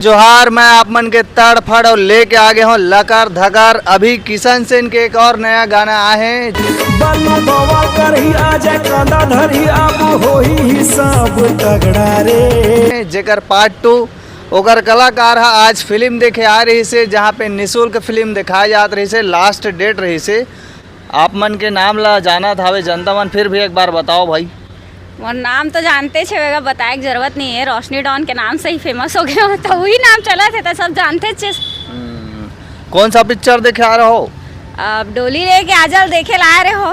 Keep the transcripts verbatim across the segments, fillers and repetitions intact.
जोहार, मैं आप मन के तड़फड़ अउ लेके आ गे हों लकर धकर। अभी किशन सेन के एक और नया गाना आए हे। बालू बवा करही आ जाए, कांदा धरही, अब होही हिसाब तगड़ा रे। जेकर पार्ट टू, ओकर कलाकार ह आज फिल्म देखे आ रहिसे, जहाँ पे निशुल्क फिल्म देखाए जात रहिसे, लास्ट डेट रहिसे। आप मन के नाम ला जानत हावे जनता मन, फिर भी एक बार बताओ भाई। मोर नाम तो जानते छे, वेगा बताए के जरूरत नहीं है, रोशनी डॉन के नाम से ही फेमस हो गया हूँ, तो वही नाम चलत हे, तो सब जानते छे। हम्म, कौन सा पिक्चर देखे आ रहे हो? अब डोली लेके आजल देखे ला रहे हो।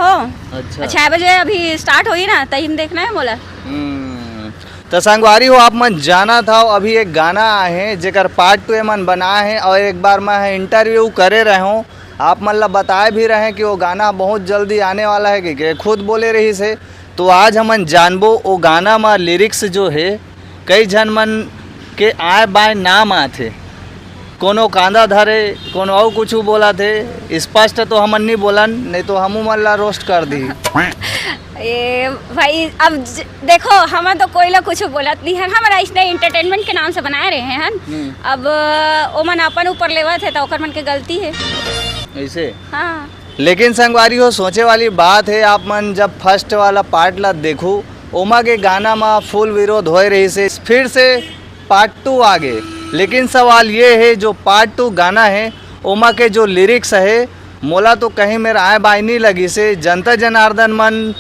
अच्छा। छह बजे अभी स्टार्ट होई ना, तही में देखना है मोला। हम्म, तो संगवारी हो, आप मन जानत हव, अभी एक गाना आए हे, जेकर पार्ट टू एमन बनाए हे, और एक बार मैं इंटरव्यू करे रहे हूँ, आप मन ला बताए भी रहे कि वो गाना बहुत जल्दी आने वाला है, कि, कि खुद बोले रहिसे। तो आज हमन जानबो, वो गाना मा लिरिक्स जो हे, कई झन मन के आय बाय नाम आथे, कोनो कांदा धरे, कोनो अउ कुछ बोलत हे। स्पष्ट तो हमन नहीं बोलन, नहीं तो हमू मन ला रोस्ट कर दी। ए भाई, अब ज-, देखो, हमन तो कोई ला कुछ बोलत नहीं है, हमन इसने एंटरटेनमेंट के नाम से बनाए रहे हैं। हम्म। अब ओमन अपन ऊपर लेवत हे, तो ओकर मन के गलती है। ऐसे? हाँ। लेकिन संगवारी हो, सोचे वाली बात है, आप मन जब फर्स्ट वाला पार्ट ला देखू, ओमा के गाना मा फुल विरोध होए रहिसे, फिर से पार्ट टू आ गे। लेकिन सवाल ये है, जो पार्ट टू गाना है, ओमा के जो लिरिक्स है, मोला तो कहीं मेर आय बाय नहीं लगिसे। जनता जनार्दन मन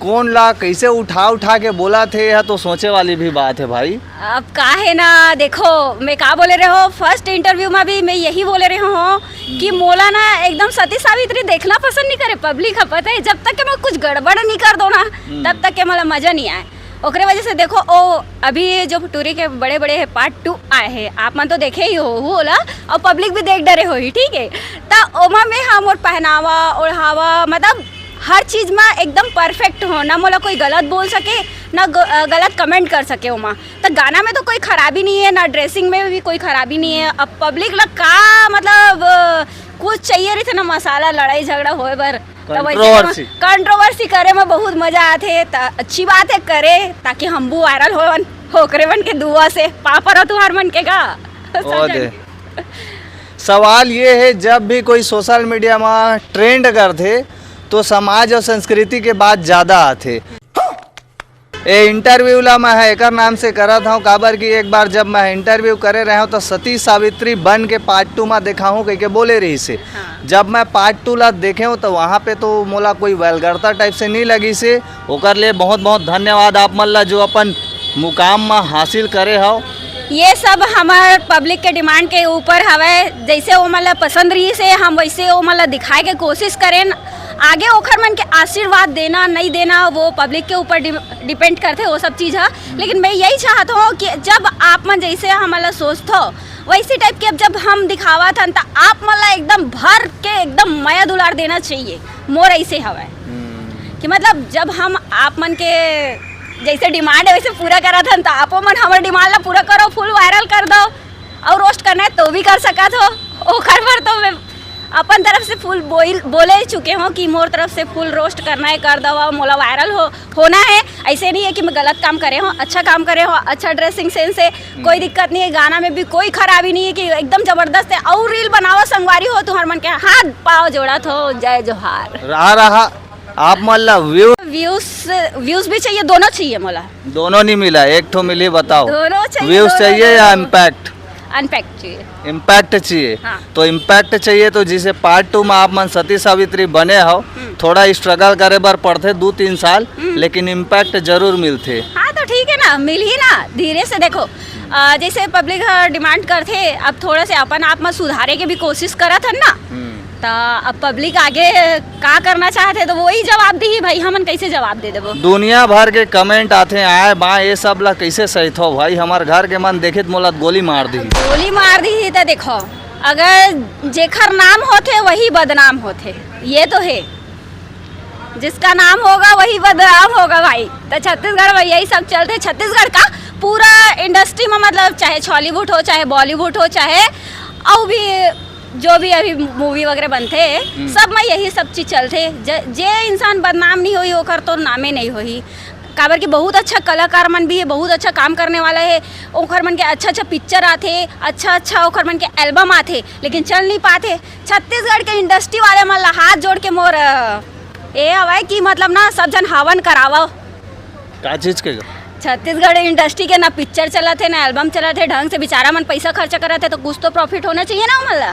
कौन ला कैसे उठा उठा के बोलत हे, यह तो सोचे वाली भी बात है भाई। अब का है ना, देखो, मैं का बोले रहे हो, फर्स्ट इंटरव्यू में भी मैं यही बोले रहे हो कि मोला ना एकदम सती सावित्री देखना पसंद नहीं करे पब्लिक ह, पता है, जब तक के मैं कुछ गड़बड़ नहीं कर दो ना, हम्म। तब तक के मोला मजा नहीं आए। ओकरे वजह से देखो, ओ, अभी जो टूरी के बड़े बड़े है पार्ट टू आए है, आप मन तो देखे ही हो, हो ला, और पब्लिक भी देख डरे हो ही, ठीक है। त ओमा में हम और पहनावा ओढ़ावा, मतलब हर चीज में एकदम परफेक्ट हो ना, मोला कोई गलत बोल सके ना ग-, अ, गलत कमेंट कर सके ओमा। त गाना में तो कोई खराबी नहीं है, ना ड्रेसिंग में भी कोई खराबी नहीं है। अब पब्लिक ला का, मतलब, अ, कुछ चाहिए रहिथे ना, मसाला लड़ाई झगड़ा होए बर। त वैसे कंट्रोवर्सी। कंट्रोवर्सी करे में बहुत मजा आथे। त अच्छी बात है करे, ताकि हम भी वायरल होवन, ओकरे मन के दुआ से। पापर हो तुहार मन के का? ओ दे। सवाल ये है, जब भी कोई सोशल मीडिया में ट्रेंड करथे, तो समाज और संस्कृति के बात ज्यादा आथे। ए इंटरव्यू ला मैं ह एकर नाम से करत हूँ, काबर कि एक बार जब मैं इंटरव्यू करे रहे हूँ, तो सती सावित्री बन के पार्ट टू में देखा हूँ कह के बोले रहिसे। हाँ। जब मैं पार्ट टू ला देखे हूँ, तो वहाँ पे तो मोला कोई वल्गरता टाइप से नहीं लगिसे। ओकर लिए बहुत बहुत धन्यवाद आप मन ला, जो अपन मुकाम में हासिल करे हव। ये सब हमार पब्लिक के डिमांड के ऊपर हवय, जैसे वो मन ला पसंद रहिसे, हम वैसे वो मन ला दिखाए के कोशिश करेन। आगे ओखर मन के आशीर्वाद देना, नहीं देना, वो पब्लिक के ऊपर डि-, डिपेंड करथे वो सब चीज़ ह। लेकिन मैं यही चाहत हूँ कि जब आप मन जैसे हमन ला सोचथो, वैसी टाइप के अब जब हम दिखावत हन, त आप मन ला एकदम भर के एकदम मया दुलार देना चाहिए। मोर ऐसे हवय हम्म। कि मतलब जब हम आप मन के जैसे डिमांड है वैसे पूरा करत हन, त आपो मन हमर डिमांड ला पूरा करो, फुल वायरल कर दो। और रोस्ट करना है तो भी कर सकत हो, ओकर बर तो मैं अपन तरफ से फुल बोल, बोले चुके हो कि मोर तरफ से फुल रोस्ट करना है, कर दवा, मोला वायरल हो, होना है। ऐसे नहीं है कि मैं गलत काम करे हो, अच्छा काम करे हो, अच्छा ड्रेसिंग सेंस है, कोई दिक्कत नहीं है। गाना में भी कोई खराबी नहीं है कि एकदम जबरदस्त है। और रील बनावा संगवारी हो, तुम्हार मन के हाथ पाव जोड़त हो। जय जोहार। रहा रहा, आप मन ला व्यू व्यूज व्यूज भी चाहिए, दोनों चाहिए मोला। दोनों नहीं मिला, एक ठो मिली, बताओ। दोनों चाहिए, व्यूज दोनों, चाहिए या दोनों। इम्पैक्ट? अनपैक्ट चाहिए। इम्पैक्ट चाहिए। हाँ। तो इम्पैक्ट चाहिए तो जैसे पार्ट टू में आप मन सती सावित्री बने हो, हम्म। थोड़ा स्ट्रगल करे बर पड़थे दो तीन साल, हम्म। लेकिन इम्पैक्ट जरूर मिलथे। हाँ, तो ठीक है ना, मिल ही ना, धीरे से देखो। अ, जैसे पब्लिक ह डिमांड करथे, अब थोड़ा से अपन आप में सुधारे के भी कोशिश करत हन ना। हम्म। त अब पब्लिक आगे का करना चाहथे, तो वही जवाब दिही भाई, हमन कैसे जवाब दे देबो? दुनिया भर के कमेंट आथे, आए बाए, ये सब ला कैसे सहिथो भाई? हमर घर के मन देखित मोला गोली मार दिही। गोली मार दिही त देखो, अगर जेखर नाम होथे वही बदनाम होथे, ये तो है। जिसका नाम होगा वही बदनाम होगा भाई। तो छत्तीसगढ़ में यही सब चलथे। छत्तीसगढ़ का पूरा इंडस्ट्री में, मतलब, चाहे छॉलीवुड हो, चाहे बॉलीवुड हो, चाहे अउ भी जो भी अभी मूवी वगैरह बनथे, हम्म। सब में यही सब चीज चलथे। ज-, जे इंसान बदनाम नहीं होही, ओकर तो नामे नहीं होही। काबर कि बहुत अच्छा कलाकार मन भी हे, बहुत अच्छा काम करने वाला हे, ओखर मन के अच्छा अच्छा पिक्चर आथे, अच्छा अच्छा ओखर मन के एल्बम आथे, लेकिन चल नहीं पाथे। छत्तीसगढ़ के इंडस्ट्री वाले मन ला हाथ जोड़ के मोर अ, ए हवय कि मतलब ना सब झन हवन करावव। का चीज के? छत्तीसगढ़ इंडस्ट्री के ना पिक्चर चलत हे, ना एल्बम चलत हे, ढंग से बेचारा मन पैसा खर्चा करत हे, तो कुछ तो प्रॉफिट होना चाहिए ना ओमन ला।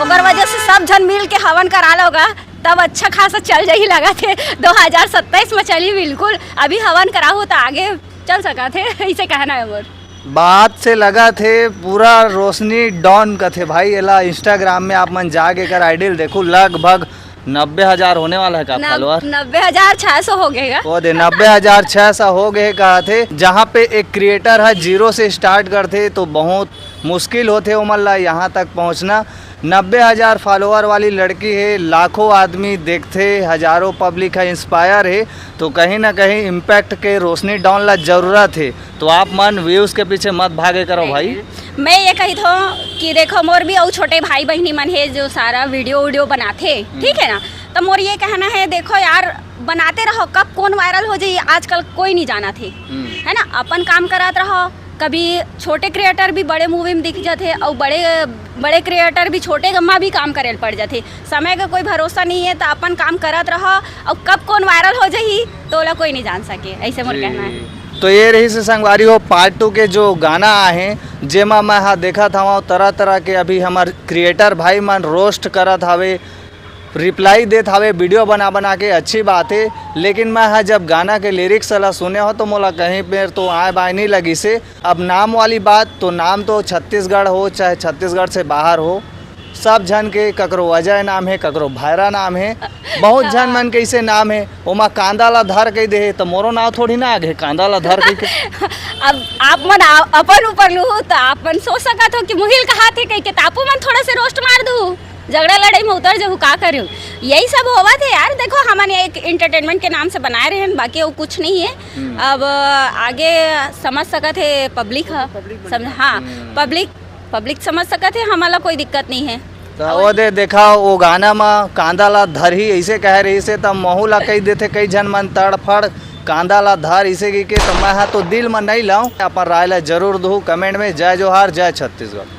ओकर वजह से सब झन मिल के हवन करा लोगा, तब अच्छा खासा चल जाही लगत हे। दो हज़ार सत्ताईस में चली बिल्कुल, अभी हवन कराहू तो आगे चल सकत हे। ऐसे कहना है मोर। बात से लगत हे पूरा रोशनी डॉन कथे भाई। एला इंस्टाग्राम में आप मन जाके एकर आइडियल देखो, लगभग नब्बे हजार होने वाला है का नब-, फॉलोअर? नब्बे हजार छह सौ हो गए का? वो दे, नब्बे हजार छह सौ हो गए कहा थे। जहाँ पे एक क्रिएटर है जीरो से स्टार्ट करते तो बहुत मुश्किल होते ओमन ला यहाँ तक पहुँचना। नब्बे हजार फॉलोअर वाली लड़की है, लाखों आदमी देखते, हजारों पब्लिक है इंस्पायर है, तो कहीं ना कहीं इम्पैक्ट के रोशनी डॉन ला जरूरत है। तो आप मन व्यूज के पीछे मत भागे करो भाई। मैं ये कही थो कि देखो मोर भी अउ छोटे भाई बहिनी मन हे जो सारा वीडियो वीडियो बनाथे, ठीक है ना? तो मोर ये कहना है, देखो यार, बनाते रहो, कब कौन वायरल हो जाए आजकल कोई नहीं जाना थे, है ना? अपन काम करत रहो। कभी छोटे क्रिएटर भी बड़े मूवी में दिख जाते और बड़े बड़े क्रिएटर भी छोटे गम्मा भी काम करे पड़ जाते। समय का कोई भरोसा नहीं है, तो अपन काम करत रहो और कब कौन वायरल हो जाही तो ओला कोई नहीं जान सके, ऐसे मोर कहना है। तो ये रही से संगवारी हो पार्ट टू के जो गाना आहे, जेमा मैं हा देखत हवं तरह तरह के अभी हमर क्रिएटर भाई मन रोस्ट करत हवे, रिप्लाई देत हवे वीडियो बना बना के, अच्छी बात है। लेकिन मैं हा जब गाना के लिरिक्स ला सुने हो तो मोला कहीं पर तो आय बाय नहीं लगी से। अब नाम वाली बात, तो नाम तो छत्तीसगढ़ हो चाहे छत्तीसगढ़ से बाहर हो, सब झन के ककरो अजय नाम है, ककरो भैरा नाम है, बहुत झन मन के इसे नाम है। ओमा कांदा ला धर के दे तो मोरो नाव थोड़ी ना आगे कांदा ला धर के। अब आप मन आ- अपन ऊपर लूहू तो आप मन सोच सकत हो कि मुहिल कहा थे कह के, तो आपू मन थोड़ा से रोस्ट मार दू, झगड़ा लड़ाई में उतर जाहू, का करूँ? यही सब होवत है यार। देखो, हमन एक एंटरटेनमेंट के नाम से बनाए रहे हैं, बाकी वो कुछ नहीं है। अब आगे समझ सकत है पब्लिक ह, समझ, हाँ, पब्लिक पब्लिक समझ सकत है, हमला कोई दिक्कत नहीं है। तो वो दे देखा, वो गाना में कांदा ला धर ही ऐसे कह रही से, तब महू ला कही देते कई झन मन तड़फड़, कांदा ला धर इसे की के, तो मैं हा तो दिल में नहीं लाऊं। अपन राय ला जरूर दू कमेंट में। जय जोहार, जय छत्तीसगढ़।